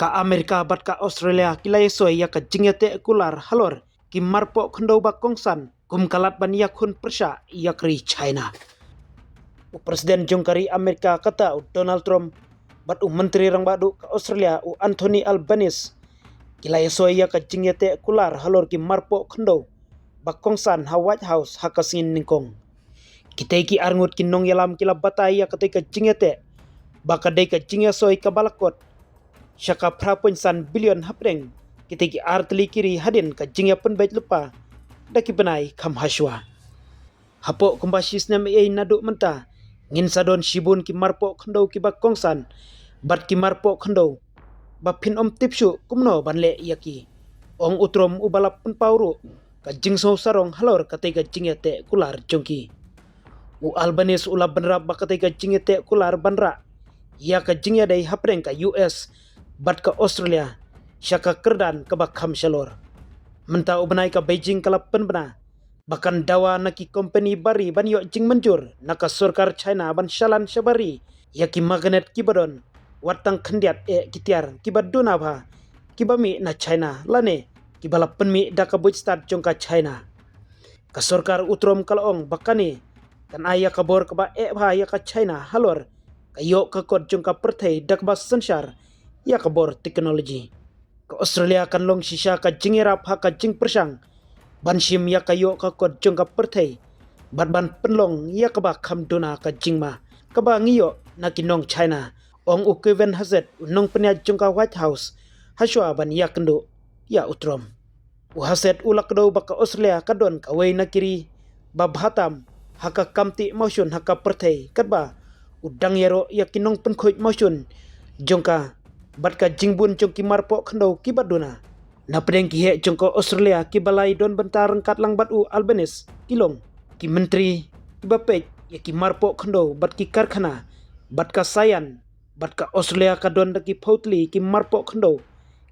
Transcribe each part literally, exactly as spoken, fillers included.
Ka Amerika bad ka Australia ki la ïasoi ïa ka jingïateh kular halor ki marpoh khyndew ba kongsan kum ka lad ban ïakhun pyrshah ïa ka ri China. U President jong ka ri Amerika kata u Donald Trump bad u Myntri Rangbah Duh ka Australia u Anthony Albanese ki la ïasoi ïa ka jingïateh kular halor ki marpoh khyndew ba kongsan ha White House ha ka sngi nyngkong. Kitei ki arngut ki nongïalam ki la batai ïa katei ka jingïateh ba ka dei ka jingïasoi kaba la kot sha ka phra point san billion hapdeng kitei ki artylli ki ri hadien ka jingïapynbeit lypa da ki bnai kham hashwa. Hapoh kumba shi snem ei ei naduh mynta ngin sa don shibun ki marpoh khyndew kiba kongsan bad ki marpoh khyndew ba phin ym tip shuh kumno ban leh ïa ki, ong u Trump uba la pynpaw ruh ka jingsngew sarong halor katei ka jingïateh kular jong ki. U Albanese u la bynrap ba katei ka jingïateh kular ban rah ïa ka jingïadei hapdeng ka U S bad ka Australia sha ka kyrdan kaba kham shalor. Mynta u bnai ka Beijing ka la pynbna ba kan dawa na ki kompani bari ban ïoh jingmynjur na ka sorkar China ban shalan shabar ri ïa ki magnet kiba don wat tang khyndiat eh ki tiar kiba duna bha kiba mih na China lane kiba la pynmih da ka buit stad jong ka China. Ka sorkar u Trump ka la ong ba kane kan ai ïa ka bor kaba eh bha ïa ka China halor ka ïoh ka kot jong ka pyrthei da kaba synshar ïa ka bor technology. Ka Australia kan long shisha ka jingïarap ha ka jingpyrshang ban shim ïa ka ïoh ka kot jong ka pyrthei bad ban pynlong ïa kaba kham duna ka jingma kaba ngi ïoh na ki nong China, ong u Kevin Hassett u nongpynïaid jong ka White House hashwa ban ïakynduh ïa u Trump. U Hassett u la kdew ba ka Australia ka don kawei na ki ri ba bha tam ha ka kam tih mawshun ha ka pyrthei katba u dang ïaroh ïa ki nongpynkhuid mawshun jong ka bad ka jingbun jong ki marpoh khyndew kiba duna. Na pdeng ki heh jong ka Australia kiba la ïadon bynta ryngkat lang bad u Albanese ki long ki myntri kiba peit ïa ki marpoh khyndew bad ki karkhana bad ka saïan bad ka Australia ka don da ki phew tylli ki marpoh khyndew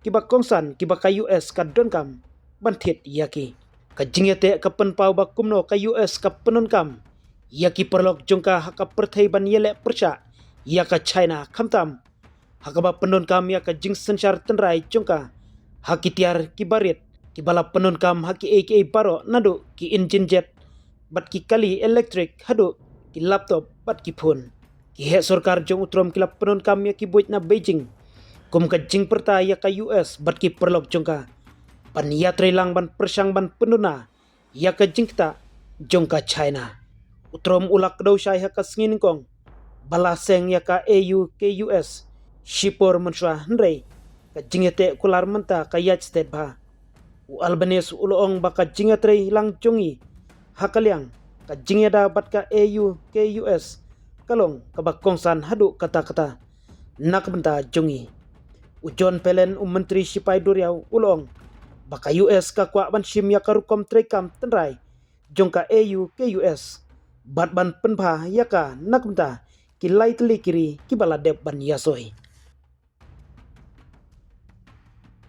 kiba kongsan kiba ka U S ka donkam ban thied ïa ki. Ka jingïateh ka pynpaw ba kumno ka U S ka pyndonkam ïa ki paralok jong ka ha ka pyrthei ban ïaleh pyrshah ïa ka China khamtam ha kaba pyndonkam ïa ka jingsynshar tynrai jong ka ha ki tiar kiba rit kiba la pyndonkam ha kiei kiei baroh naduh ki injin jet bad ki kali elektrik haduh ki laptop bad ki phone. Ki heh sorkar jong u Trump ki la pyndonkam ïa ki buit na Beijing kum ka jingpyrta ïa ka U S bad ki paralok jong ka ban ïatrei lang ban pyrshang ban pynduna ïa ka jingktah jong ka China. U Trump u la kdew shai ha ka sngi nyngkong ba la seng ïa ka A U K U S shipor mynshuwa, hynrei ka jingïateh kular mynta ka ïaid stet bha. U Albanese u la ong ba ka jingïatrei lang jong ngi ha ka liang ka jingïada bad ka A U K U S ka long kaba kongsan haduh katta katta na ka bynta jong ngi. U John Palin u myntri shipai duriaw u la ong ba ka U S ka kwah ban shim ïa ka rukom treikam tynrai jong ka A U K U S bad ban pynbha ïa ka na ka bynta ki lai tylli ki ri kiba la dep ban ïasoi.